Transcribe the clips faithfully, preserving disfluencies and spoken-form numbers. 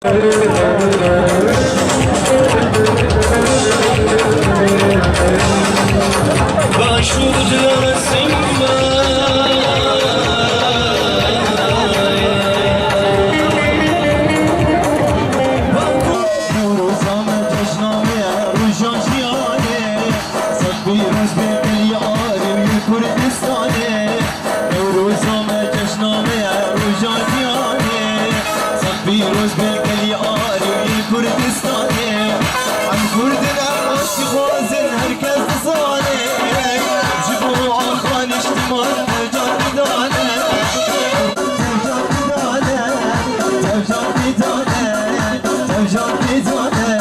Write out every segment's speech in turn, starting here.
Pîroz be gel yarê wî Kurdistanê, Newroza me cejna me ye roja giyanê. Sed pîroz be gel yarê wî Kurdistanê. Em Kurd in, em aştî xwazin, her kes dizane. Ji bo axa niştiman tevcan didane. Tevcan didane, tevcan didane, tevcan didane.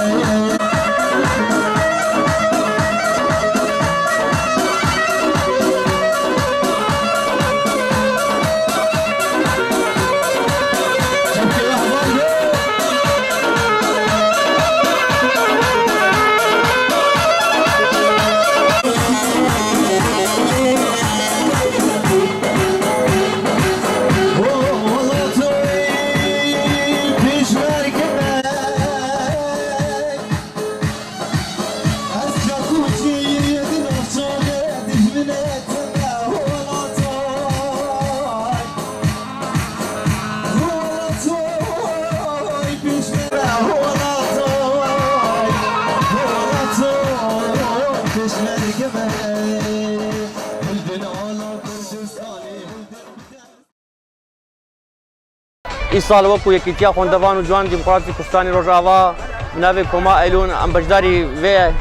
Îsal wekû Yekîtiya Xwendevan û Ciwan Demokratîk Kurdistanê Rojava, bi navê Koma Eylûn, em beşdarî vê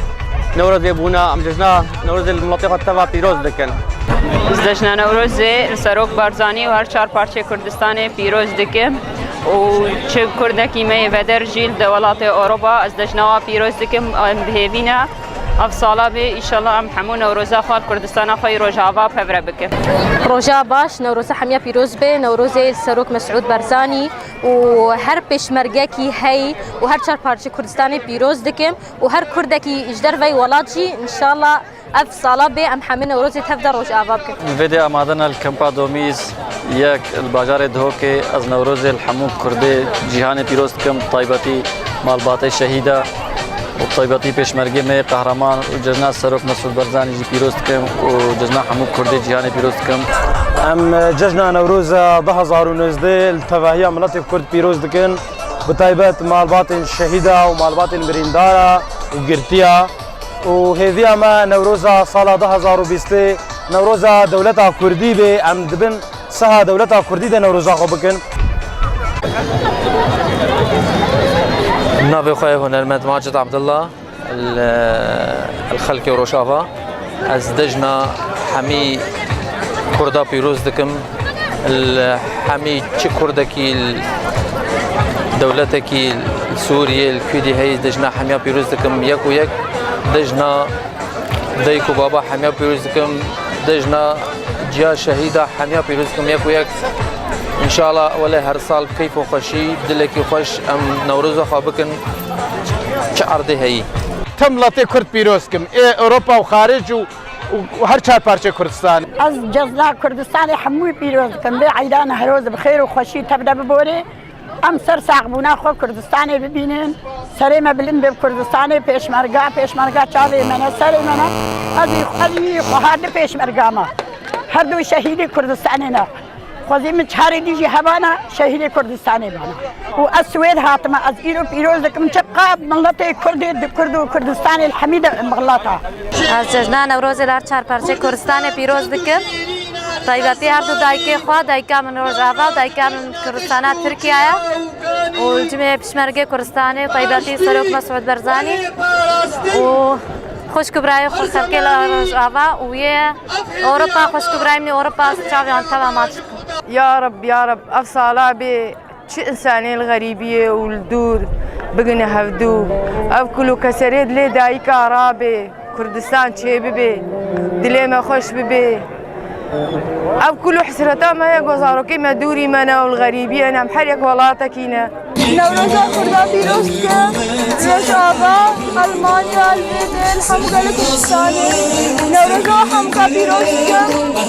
Newrozê bûne, em cejna Newrozê li miletê xwe teva pîroz dikin. Ez cejna Newrozê li Serok Barzanî û her çar parçeyê Kurdistanê pîroz dikim û çi Kurdekî me yê veder jî li welatê Ewropa, ez cejna wan pîroz dikim, em bi hêvî ne. Ev sala bê, înşallah em hemû Newroza xwe li Kurdistana xwe yê Rojava pevre bikin. Roja baş, Newroza hemiya pîroz be, Newrozê li Serok Mesûd Barzanî û her pêşmergekî hey û her çar parçeyê Kurdistanê pîroz dikim û her Kurdekî ji derveyî welat jî, înşallah ev sala bê em hemî Newrozê tev de Rojava bikin. Vê dê amade ne li Kempa Domîz yek li bajarê Dihokê, ez Newrozê li hemû Kurdê cîhanê pîroz dikim, taybetî malbatê şehîda û bi taybetî pêşmergê me yê qehreman û cejna Serok Mesûd Barzanî jî pîroz dikim û cejna hemû Kurdê cîhanê pîroz dikim. Em cejna Newroza du hezar û nozdeh li tevahiya miletê Kurd pîroz dikin. Bi taybet malbatên şehîda û malbatên birîndara û girtiya. Û hêviya me Newroza sala du hezar û bîstê, Newroza dewleta Kurdî bê, em dibin seha dewleta Kurdî de Newroza xwe bikin. Navê xwe ye hunermend Macid Abdullah, li, li xelkê Rojava. Ez cejna hemî Kurda pîroz dikim. Li hemî çi Kurdekî, li dewletekî, li Sûriyê, li Kurdî heyî, cejna hemiya pîroz dikim. Yek û yek cejna dayik û baba hemiya pîroz dikim, cejna ciya şehîda hemiya pîroz dikim yek û yek. Înşallah wele her sal bi keyf û xweşî, bi dilekî xweş em Newroza xwe bikin çi erdê heyî. Tim miletê Kurd pîroz dikim, ê Ewropa û xaric û, û her çar parçeyê Kurdistanê. Ez cejna Kurdistanê hemûyê pîroz dikim. Vê eyda Newroz bi xêr û xweşî tev de biborê. Em ser saxbûna xwe Kurdistanê bibînin. Serê me bilind be bi Kurdistanê, pêşmerga, pêşmerga çavê me ne, serê me ne. Ez, ez jî xweha du pêşmerga me. Her du şehîdê Kurdistanê ne. Xwezî min çarê dî jî hebana, şehîdê Kurdistanê bana. Û ez Swêd hatime, ez îro pîroz dikim, çiqa miletê Kurdê di Kurd û Kurdistanê li hemî de mixlata. Ez cejna Newrozê li her çar parçeyê Kurdistanê pîroz dikim. Taybetî her du dayikê xwe, dayika min Rojava û dayika min Kurdistana Tirkiye ye. Û li cimê pişmergê Kurdistanê, taybetî Serok Mesûd Barzanî û xwişk û birayê xwe xelkê li Rojava û yê Ewropa, xwişk û birayê min ê Ewropa çaviyan teva maç dikin. Ya Reb, ya Reb, ev sala bê. Çi însanê li xerîbiyê û li dûr bigine hevdû. Ev kulûkeserê dilê dayika rabê, Kurdistan çêbibe, dilê me xweş bibe. Ev kul û hesreta me ye ku zarokê me dûrî me ne û li xerîbiyê ne, em her yek welatekî ne. Newroza Kurda pîroz dikim. Rojava, Elmanya, li vê dê, li hemû gelê Kurdistanê. Newroza hemûka pîroz dikim.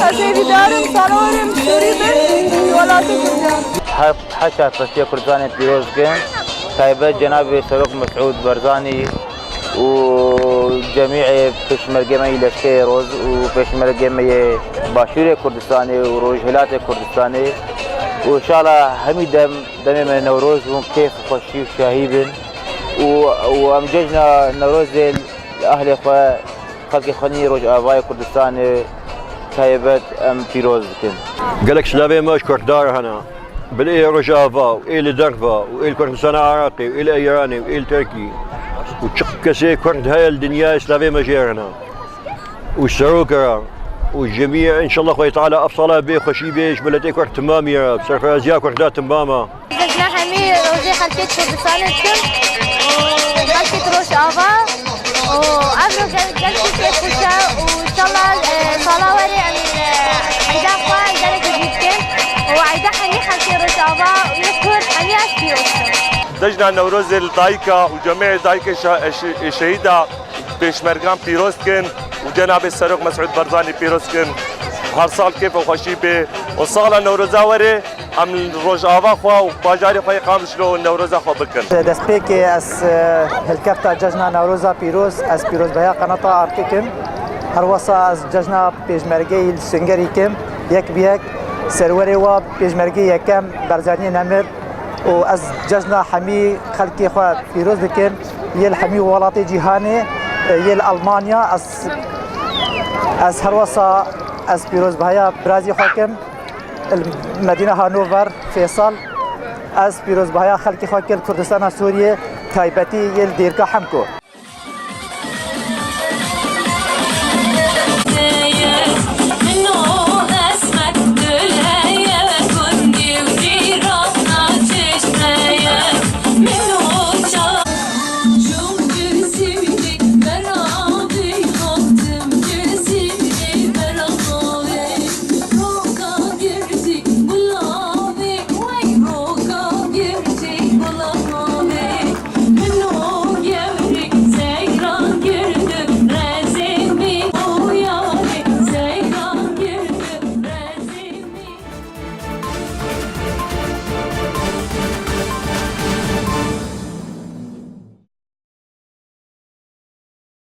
Ez hêvîdar im, sala werê em sûrî bin, welatê Kurdan. Her çar parçeya Kurdistanê pîroz dikin. Taybet Cenabê Serok Mesûd Barzanî û cemîê pêşmergê me yê Leşkerê Roz û pêşmergê me yê Başûrê Kurdistanê û Rojhilatê Kurdistanê û înşallah hemî dem demê me Newroz bûn, kêf, xweşî û şahî bin û, û em cejna Newrozê li ehlê xwe, xelkê xwe nî Rojavayê Kurdistanê taybet em pîroz dikin. Gelek silavê me ji Kurdan re hene. Bin ê Rojava û ê li derva û ê li Kurdistana Iraqê û ê li Îranê û ê li Tirkî û çi kesê Kurd heye li dinyayê silavê me jê re hene. Û serok re û cemî înşallah Xwedê Teala ev sala bê xweşî bê ji miletê Kurd timamî re, bi serfiraziya Kurda timam e. Cejna hemî rojê xelkê Kurdistanê dikim û xelkê Rojava û ev roj ev gelkî kêfxweş e û înşallah, e, sala werê em, e, eyda xwe gelekî jî dikin û eyda hemî xelkê Rojava û yê Kurd hemî ev pîroz dikin. Cejna Newrozê li dayika û cemê dayikê şe-, şe-, şehîda pêşmergan pîroz dikin û Cenabê Serok Mesûd Barzanî pîroz dikin. Her sal kêf û xweşî bê û sala Newroza werê em li Rojava xwe û bajarê xwe yê Qamişlo Newroza xwe bikin. Destpêkê ez, e, hilkefta cejna Newroza pîroz, ez pîrozbahiya qenata Artû kim. Her wesa ez cejna pêşmergeyê li Sungerî kim. Yek bi yek serwerê wa pêşmergê yekem Barzaniyê Nemir û ez cejna hemî xelkê xwe pîroz dikim. Yê li hemî welatê cîhanê, e, yê li Almanya, ez, ez her wesa ez pîrozbahiya birazî xwe kim. Li Medîna Hanover, Fêsal, ez pîrozbahiya xelkê xwe kir Kurdistana Sûriyê, taybetî yê li Dêrika Hemko.